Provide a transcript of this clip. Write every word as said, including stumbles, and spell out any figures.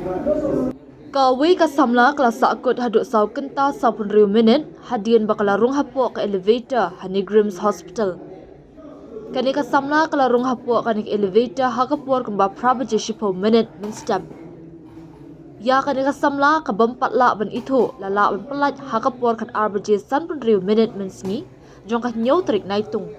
Kawei ka samla ka la sahkut haduh saw kynta saw phew hynriew minit hadien ba ka la rung hapoh ka elevator ha NEIGRIHMS Hospital. Kane ka samla ka la rung hapoh kane ka elevator ha ka por kumba phra baje shiphew minit mynstep. Ïa kane ka samla ka bym pat lah ban ithuh la lah ban pyllait ha ka por khatar baje san phew hynriew minit mynsngi jong ka hynñiew tarik Naitung.